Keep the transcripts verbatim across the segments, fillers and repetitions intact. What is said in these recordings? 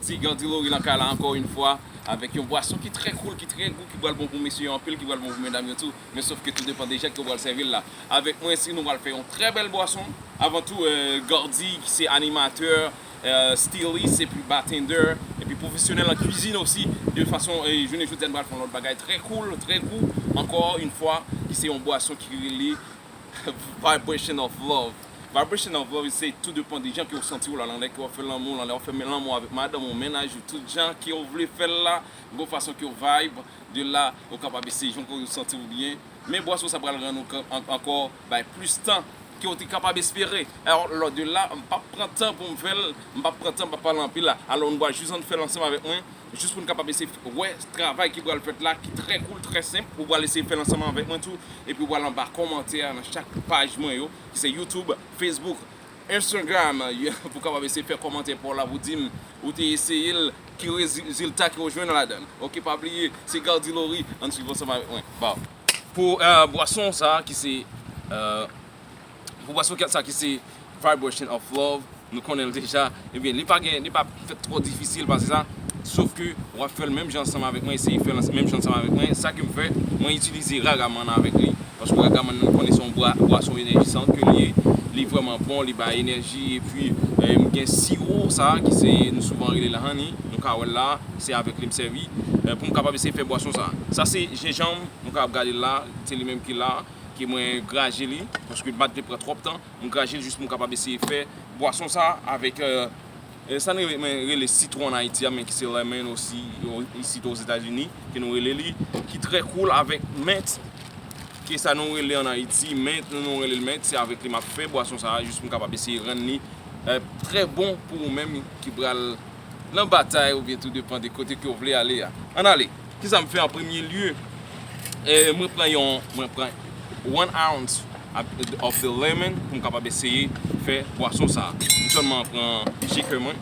Ti Gardy Laurie nan kay la ankò yon fwa, avèk yon bwason ki trè cool, ki trè gou, ki pral bon pou mesye yo anpil, ki pral bon pou medam yo tou. Men sòf ke tou depann de jan ke w pral sèvi l la. Avèk mwen isi, nou pral fè yon trè bèl bwason. Avan tou, eh, Gardy, ki se animatè, eh, stylist, epi bartender, epi pwofesyonèl an kwizin osi. De fason, eh, jounen jodi a, nou pral fè yon lòt bagay trè cool, trè gou, ankò yon fwa, ki se yon bwason ki rele Vibration of Love. Vibration of Love, se tou depann de jan ke w santi w la, nan lè ke w ap fè lanmou, nan lè w ap fè lanmou avèk madanm ou, mennaj ou, tout jan ke w vle fè l la, gon fason ke w vibe, de la, ou kapab eseye jan ke w santi w byen. Men bwason sa pral rann ou kan-, an-, ankò bay plis tan ke w te kapab espere. Alò, de la, m p ap pran tan pou m fè l, m p ap pran tan, m p ap pale anpil la. Alò, nou pral jis ann fè l ansanm avèk mwen. Jis pou n kapab eseye wè travay ki pral fèt la, ki trè cool, trè senp. Ou pral eseye fè l ansanm avèk mwen tou. Epi ou pral anba kòmantè a nan chak paj mwen yo, ki se YouTube, Facebook, Instagram, pou kapab eseye fè kòmantè pa w la pou di m ou te eseye l, ki rezi-, rezilta ke w jwenn ladan l. Oke, pa bliye, se Gardy Laurie, ann swiv ansanm avèk mwen. Bon. Pou, eh, bwason sa a, ki se, eh, pou bwason sa a ki se Vibration of Love, nou konnen l deja. Ebyen, li pa gen, li pa fèt twò difisil pase sa. Sof ke w ap fè l menm jan ansanm avèk mwen, eseye fè l ans-, menm jan ansanm avèk mwen. Sa ke m fè, mwen itilize Ragaman avèk li. Paske Ragaman, nou konnen se yon bwa-, bwason enèjisan ke li ye. Li vrèman bon, li bay enèji. Epi, eh, m gen siwo sa a ki se, nou souvan rele l honey. Nou ka wè l la, se avèk li m sèvi, eh, pou m kapab eseye fè bwason sa a. Sa se jenjanm, nou kapab gade l la, se li menm ki la, ke mwen graje li, paske m pa t vle pran twòp tan. M graje l jis pou m kapab eseye fè bwason sa a avèk, eh, eh, sa n rele, mwen rele sitwon an Ayiti a, men ki se lemon osi, o, isit Ozetazini, ke nou rele li, ki trè cool avèk mint, ke sa nou rele an Ayiti, mint, nou, nou rele l mint, se avèk li m ap fè bwason sa a, jis pou m kapab eseye rann li, eh, trè bon pou ou menm ki pral nan batay oubyen tou depann de kote ke w vle ale a. Ann ale. Kisa m fè an premye lye? Eh, mwen pran yon, mwen pran one ounce of the lemon pou m kapab eseye fè bwason sa a. M sèlman pran shaker mwen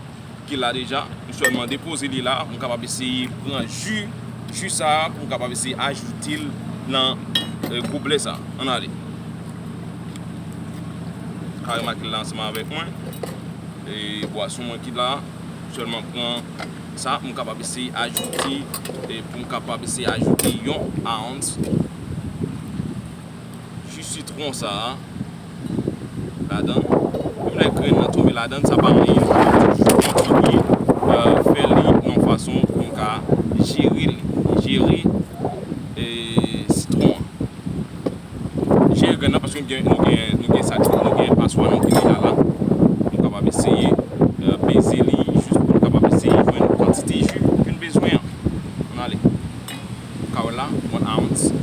ki la deja. M sèlman depoze li la. M kapab eseye pran ji, ji sa a pou m kapab eseye ajoute l nan, eh, goblè sa a. Ann ale. Ou ka remake l la ansanm avèk mwen. E bwason mwen ki la, m sèlman pran sa, m kapab eseye ajoute, e pou m kapab eseye ajoute yon ounce ji sitwon sa a ladan. Menm lè grenn nan tonbe ladan, sa pa anyen. Fò m toujou kontinye, euh, fè li nan yon fason pou m ka jere li. Jere, e, sitwon an. Jere grenn nan, paske nou gen, nou gen, nou gen sa, nou gen paswa nou ki deja la. Nou kapab eseye, euh, peze li jis pou nou kapab eseye jwenn kantite ji ke n bezwen an. Ann ale. Ou ka wè la, one ounce.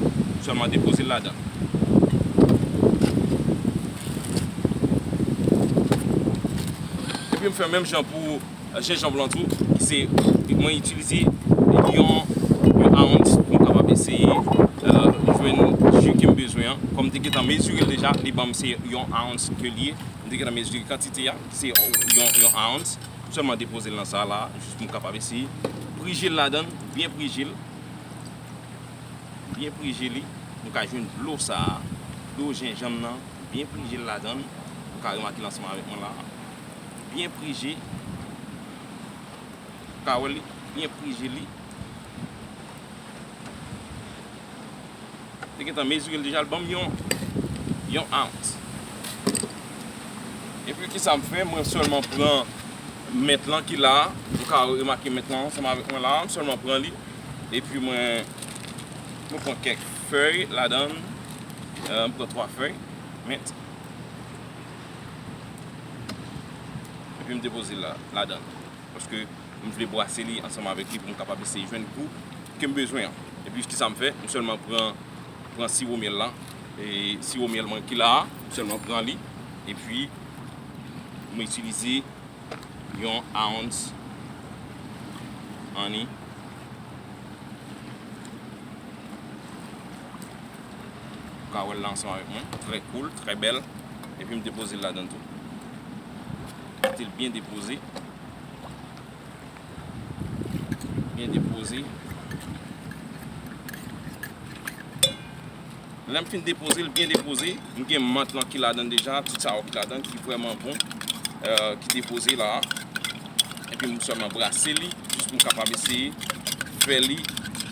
Sèlman depoze l ladan. Epi m fè menm jan pou jenjanm lan tou, ki se, mwen itilize yon, yon ounce pou m kapab eseye, euh, jwenn ji ke m bezwen an. Kòm m te gentan mezire l deja, li ban m se yon ounce ke l ye. M te gentan mezire kantite a, se yon, yon ounce. M sèlman depoze l nan sa la, jis pou m kapab eseye prije l ladan l, byen prije l. Byen prije li, nou ka jwenn dlo sa a, dlo jenjanm nan, byen prije l ladan l. Ou ka remake l ansanm avèk mwen la. Byen prije. Ou ka wè li, byen prije li. Te gentan mezire l deja, l ban m yon, yon ounce. Epi kisa m fè? Mwen sèlman pran mint lan ki la a. Ou ka remake mint lan ansanm avèk mwen la a. M sèlman pran li. Epi mwen, mwen pran kèk fèy ladan l. Euh, m pran twa fèy mint. Epi m depoze l la, ladan l. Paske m vle bwase li ansanm avèk li pou m kapab eseye jwenn gou ke m bezwen an. Epi kisa m fè? M sèlman pran, pran siwo myèl la. E siwo myèl mwen ki la a, m sèlman pran li. Epi m itilize yon ounce honey. Ou ka wè l la ansanm avèk mwen. Trè cool, trè bèl. Epi m depoze l ladan tou. Kite l byen depoze. Byen depoze. Lè m fin depoze l, byen depoze, m gen mant lan ki ladan l deja, tout sa yo ki ladan l, ki vrèman bon, euh, ki depoze la a. Epi M sèlman brase li, jis pou m kapab eseye fè li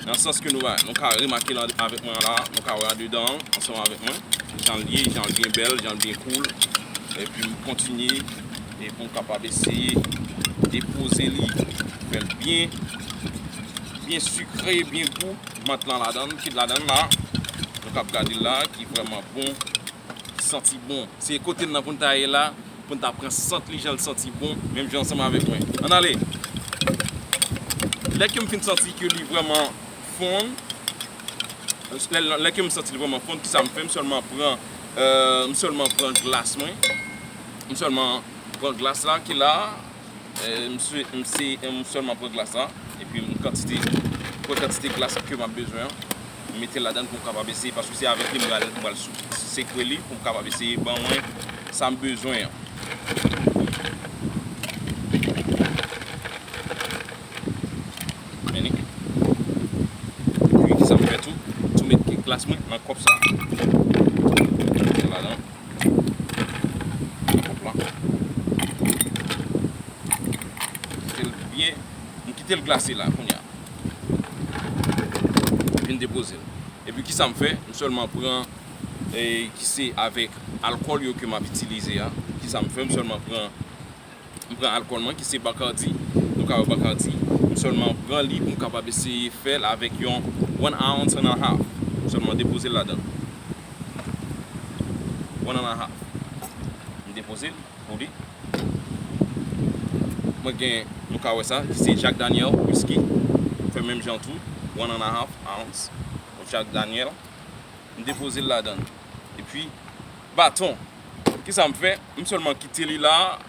nan sans ke nou, nou ka remake l avèk mwen la, nou ka wè andedan an, ansanm avèk mwen, jan l ye, jan l byen bèl, jan l byen cool. Epi m kontinye, e pou m kapab eseye depoze li, fè l byen, byen sikre, byen gou, mant lan ladan l, ki ladan l la, nou k ap gade l la, ki vrèman bon, ki santi bon. Se kote n nan pou n ta ye la, pou n ta pran sant li jan l santi bon, menm jan ansanm avèk mwen. Ann ale! Lè ke m fin santi ke li vrèman fonn, lè, lè ke m santi li vrèman fonn, kisa m fè? M sèlman pran, euh, m sèlman pran glas mwen. M sèlman pran glas la ki la, euh, m swe-, m se, m sèlman pran glas la. Epi m kantite, pran kantite glas ke m ap bezwen an. M mete l ladan l pou m kapab eseye, paske se avèk li m pral, m pral sou-, sekwe li pou m kapab eseye ban mwen sa m bezwen an. Men li. Epi kisa m fè tou? Tou met kèk glas mwen nan kòp sa. Mete l ladan. Nan kòp la. Kite l byen. M kite l glase la kounye a. Vin depoze l. Epi kisa m fè? M sèlman pran, e, ki se avèk alkòl yo ke m ap itilize a. Kisa m fè? M sèlman pran, m pran alkòl mwen ki se Bacardi. Nou ka wè Bacardi. M sèlman pran li pou m kapab eseye fè l avèk yon one ounce and a half. M sèlman depoze l ladan. One and a half. M depoze l pou li. Mwen gen, nou ka wè sa, ki se Jack Daniel whisky. Fè menm jan tou, one and a half ounce of Jack Daniel. M depoze l ladan. Epi, baton. Kisa m fè? M sèlman kite li la,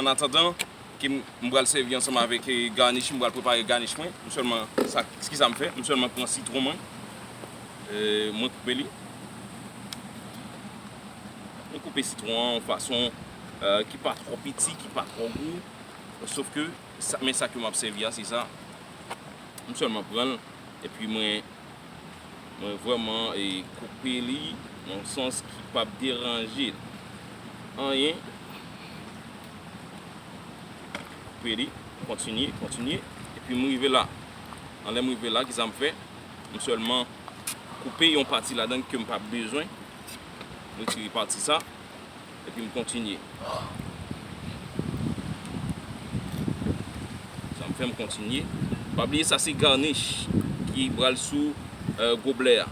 an atandan ke m, m pral sèvi ansanm avèk, eh, garnish, m pral prepare garnish mwen. M sèlman, sa, kisa m fè? M sèlman pran sitwon mwen, eh, mwen koupe li. Mwen koupe sitwon an yon fason, eh, ki pa twò piti, ki pa twò gwo. Sof ke, sa, men sa ke m ap sèvi a, se sa. M sèlman pran l, epi mwen, mwen vrèman, e, koupe li nan yon sans ki p ap deranje anyen. Koupe li, kontinye, kontinye. Epi m rive la. An lè m rive la, kisa m fè? M sèlman koupe yon pati ladan ke m p ap bezwen. M retire pati sa. Epi m kontinye. Sa m fè m kontinye. Pa bliye sa se garnish ki pral sou, eh, goblè a.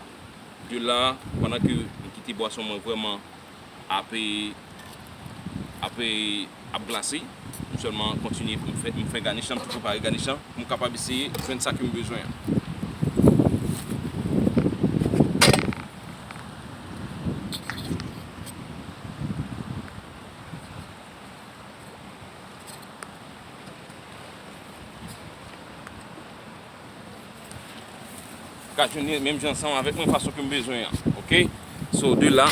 De la, pandan ke m kite bwason mwen vrèman ap, ap, ap glase, m sèlman kontinye pou m fè, m fè garnish lan, m tou prepare garnish lan, pou m kapab eseye jwenn sa ke m bezwen an. Ka jwenn li menm jan ansanm avèk mwen fason ke m bezwen an. Oke? So, de la,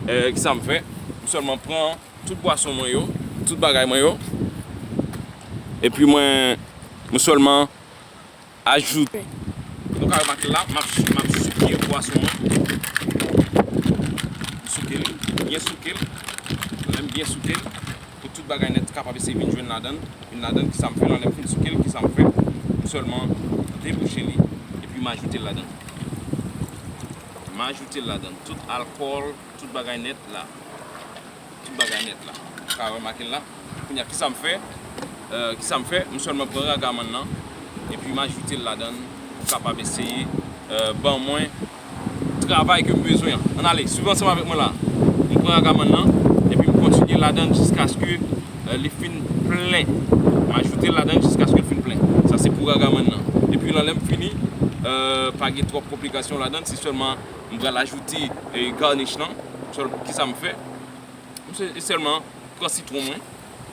eh, kisa m fè? M sèlman pran tout bwason mwen yo, tout bagay mwen yo. Epi mwen, mwen sèlman ajoute. Nou ka remake la, m ap, m ap souke bwason an. M souke l, byen souke l. Lè m byen souke l, pou tout bagay nèt kapab eseye vin jwenn ladan l. Vin ladan l, kisa m fè la, lè m fin souke l, kisa m fè? M sèlman debouche li, epi m ajoute l ladan l. M ajoute l ladan l. Tout alkòl, tout bagay nèt la. Tout bagay nèt la. Ou ka remake l la. Kounye a, kisa m fè? Eh, kisa m fè? M sèlman pran ragamann nan, epi m ajoute l ladan l, pou kapab eseye, eh, ban mwen travay ke m bezwen an. Ann ale, swiv ansanm avèk mwen la. M pran ragamann nan, epi m kontinye ladan l jiskaske, eh, li fin plen. M ajoute l ladan l jiskaske l fin plen. Sa se pou ragamann nan. Epi la, lè m fini, eh, pa gen twòp konplikasyon ladan l, se sèlman m pral ajoute, eh, garnish lan. Sèl, kisa m fè? M se, sèlman pran sitwon mwen.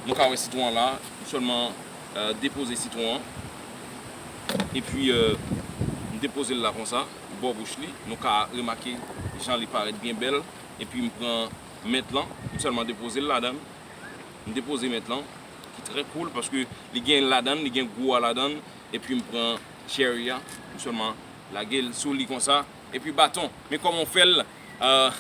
Nou ka wè sitwon an la. M sèlman, eh, depoze sitwon an. Epi, eh, m depoze l la konsa, bò bouch li. Nou ka remake jan li parèt byen bèl. Epi m pran mint lan. M sèlman depoze l ladan l. M depoze mint lan, ki trè cool, paske li gen ladan l, li gen gou a ladan l. Epi m pran cherry a. M sèlman lage l sou li konsa. Epi baton. Men kòman w fè l, Euh,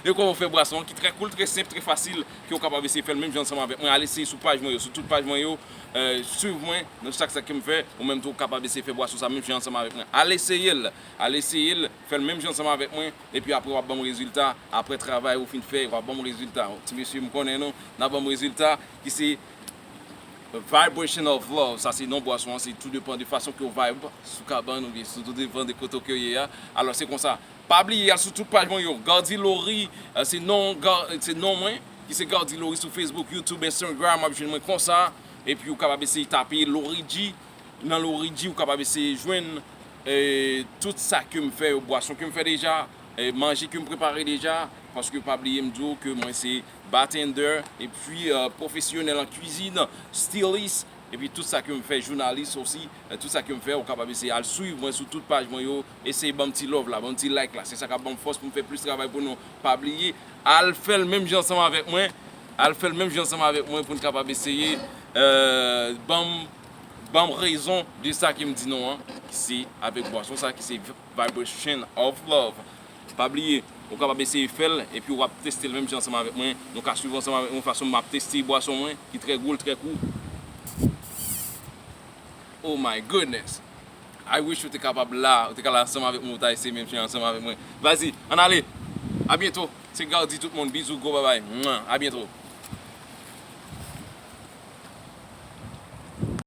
de kòman fè bwason ki trè cool, trè senp, trè fasil, ke w kapab eseye fè l menm jan ansanm avèk mwen. Al eseye sou paj mwen yo, sou tout paj mwen yo. Euh, swiv mwen nan chak sa ke m fè. Ou menm tou, ou kapab eseye fè bwason sa menm jan ansanm avèk mwen. Al eseye l, al eseye l, fè l menm jan ansanm avèk mwen. Epi apre, w ap ban m rezilta. Apre travay ou fin fè, w ap ban m rezilta. Ti mesye, m konnen nou, n ap ban m rezilta ki se Vibration of Love. Sa se non bwason an, se tou depan de fason ke w vibe sou kabann oubyen sou tou depan de kote ke w ye a. Alò, se konsa. Pa bliye, al sou tout paj mwen yo. Gardy Laurie, euh, se non, Gar- se non mwen, ki se Gardy Laurie sou Facebook, YouTube, Instagram, w ap jwenn mwen konsa. Epi ou kapab eseye tape Laurie G. Nan Laurie G, ou kapab eseye jwenn, eh, tout sa ke m fè yo, bwason ke m fè deja, eh, manje ke m prepare deja, paske pa bliye m di w ke mwen se bartender, epi, euh, pwofesyonèl an kwizin, stylist, epi tout sa ke m fè, jounalis osi, eh, tout sa ke m fè, ou kapab eseye al swiv mwen sou tout paj mwen yo, eseye ban m ti love la, ban m ti like la, se sa k ap ban m fòs pou m fè plis travay pou nou. Pa bliye, al fè l menm jan ansanm avèk mwen, al fè l menm jan ansanm avèk mwen pou n kapab eseye, euh, ban m, ban m rezon de sa ke m di non an, ki se avèk bwason sa, ki se Vibration of Love. Pa bliye, ou kapab eseye fè l, epi w ap teste l menm jan ansanm avèk mwen. Nou ka swiv ansanm avèk mwen fason m ap teste bwason mwen, ki trè cool, trè cool. Oh my goodness. I wish ou te kapab la, ou te ka la ansanm avèk mwen, ou ta eseye menm jan ansanm avèk mwen. Vas-y, ann ale. A byento. Se Gardy tout moun. Bizou, gwo babay. Mwa. A byento.